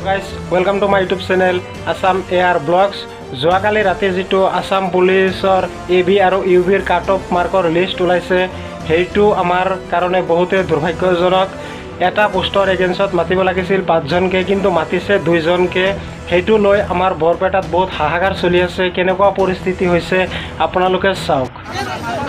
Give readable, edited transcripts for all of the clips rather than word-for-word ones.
Guys, welcome to my YouTube channel Assam AR Vlogs. যোৱাকালি ৰাতি যিটো আছাম পুলিচৰ এ বি আৰু ইউ বিৰ কাট অফ মাৰ্কৰ লিষ্ট ওলাইছে, সেইটো আমাৰ কাৰণে বহুতে দুৰ্ভাগ্যজনক। এটা পোষ্টৰ এগেইনষ্টত মাতিব লাগিছিল পাঁচজনকৈ, কিন্তু মাতিছে দুইজনকৈ। সেইটো লৈ আমাৰ বৰপেটাত বহুত হাহাকাৰ চলি আছে। কেনেকুৱা পৰিস্থিতি হৈছে আপোনালোকে চাওক।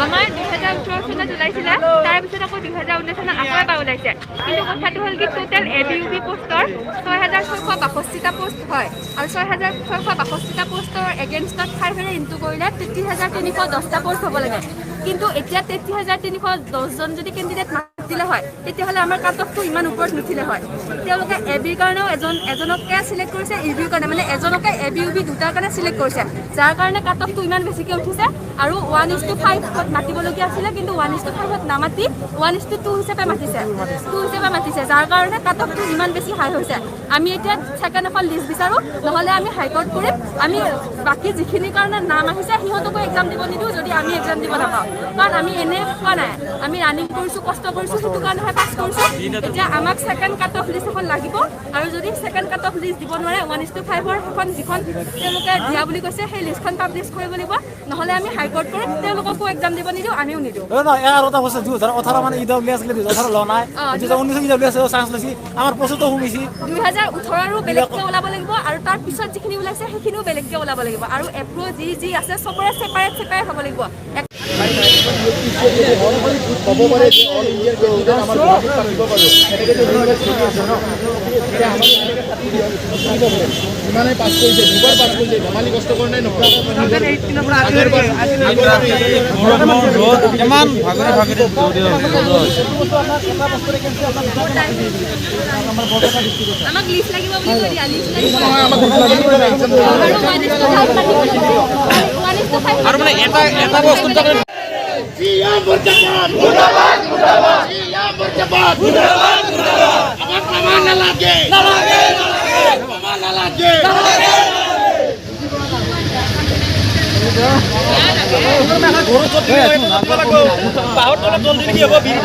আমাৰ 2018 চনত ওলাইছিলে, তাৰপিছত আকৌ 2019 চনত আকৌ এবাৰ ওলাইছে। কিন্তু কথাটো হ'ল কি, total A B U B পোষ্টৰ 6662টা পোষ্ট হয় আৰু 6662টা পোষ্টৰ এগেইনষ্টত ফাইভেৰে ইনটু কৰিলে 33,310টা পোষ্ট হ'ব লাগে। কিন্তু এতিয়া 33,310জন যদি কেণ্ডিডেট মাতিলে হয়, তেতিয়াহ'লে আমাৰ কাট অফটো ইমান ওপৰত নুঠিলে হয়। তেওঁলোকে এ বিৰ কাৰণেও এজন এজনকে চিলেক্ট কৰিছে, ইউ বিৰ কাৰণে মানে এজনকে এ বি ইউ বি দুটাৰ কাৰণে চিলেক্ট কৰিছে, যাৰ কাৰণে কাট অফটো ইমান বেছিকৈ উঠিছে। আৰু 1:5ত মাতিবলগীয়া আছিলে, কিন্তু 1:5ত নামাতি 1:2 হিচাপে মাতিছে, টু হিচাপে মাতিছে, যাৰ কাৰণে কাট অফটো ইমান বেছি হাই হৈছে। আমি এতিয়া ছেকেণ্ড এখন লিষ্ট বিচাৰোঁ, নহ'লে আমি হাইকোৰ্ট কৰিম। আমি বাকী যিখিনিৰ কাৰণে নাম আহিছে, সিহঁতকো এক্সাম দিব নিদিওঁ যদি আমি এক্সাম দিব নাপাওঁ। কাৰণ আমি এনেই পোৱা নাই, আমি ৰানিং কৰিছোঁ, কষ্ট কৰিছোঁ, সেইটো কাৰণেহে পাছ কৰিছোঁ। এতিয়া আমাক ছেকেণ্ড কাট অফ লিষ্ট এখন লাগিব আৰু যদি ছেকেণ্ড কাট অফ লিষ্ট দিব নোৱাৰে, 1:5ৰ সেইখন যিখন তেওঁলোকে দিয়া বুলি কৈছে, সেই লিষ্টখন পাব্লিছ কৰিব লাগিব। নহ'লে আমি হাইকোৰ্ট কৰিম। তেওঁলোককো এক্সাম দিব নিদিওঁ, আমিও নিদিওঁ। নহয়, আৰু এটা বস্তু, 2018 মানে ই ডাব্লিউ আছিলে, 2018 লোৱা নাই। 2019 ই ডাব্লিউ এছ চান্স লৈছি, আমাৰ পোষ্টটো সোমাইছি। 2018ৰো বেলেগকৈ ওলাব লাগিব আৰু তাৰ পিছত যিখিনি ওলাইছে, সেইখিনিও বেলেগকৈ ওলাব লাগিব। আৰু এপ্ৰ' যি যি আছে, চবৰে ছেপাৰেট ছেপাৰেট হ'ব লাগিব। ক'ব পাৰে যে অল ইণ্ডিয়াৰ কেণ্ডিডেট আমাৰ গুৱাহাটীত পাতিব পাৰোঁ, সেনেকৈ চলি আছে ন। এতিয়া আমাক এনেকৈ পাতি দিয়ক, কি প্ৰব্লেম? যিমানে পাছ কৰিছে, দুবাৰ পাছ কৰিছে, ধেমালি কষ্ট কৰা নাই নহয়। আগৰবাৰ ৰ'দ ইমান, ভাগৰি ভাগৰি দৌৰি দৌৰা হৈছে। আমাক লিষ্ট লাগিব বুলি কৈ দিয়া, লিষ্ট লাগিব। নহয়, আমাক লাগিব, exam আৰু 1:5 মাতিব লাগিব, 1:5। আৰু মানে এটা এটা বস্তুত তাৰমানে মুৰ্দাবাদ, মুৰ্দাবাদ, মুৰ্দাবাদ, মুৰ্দাবাদ, মুৰ্দাবাদ, মুৰ্দাবাদ। আমাক মামা নালাগে, নালাগে, নালাগে, মামা নালাগে, নালাগে। বাঁহৰ তলত জলদি নেকি হ'ব বিড়ি।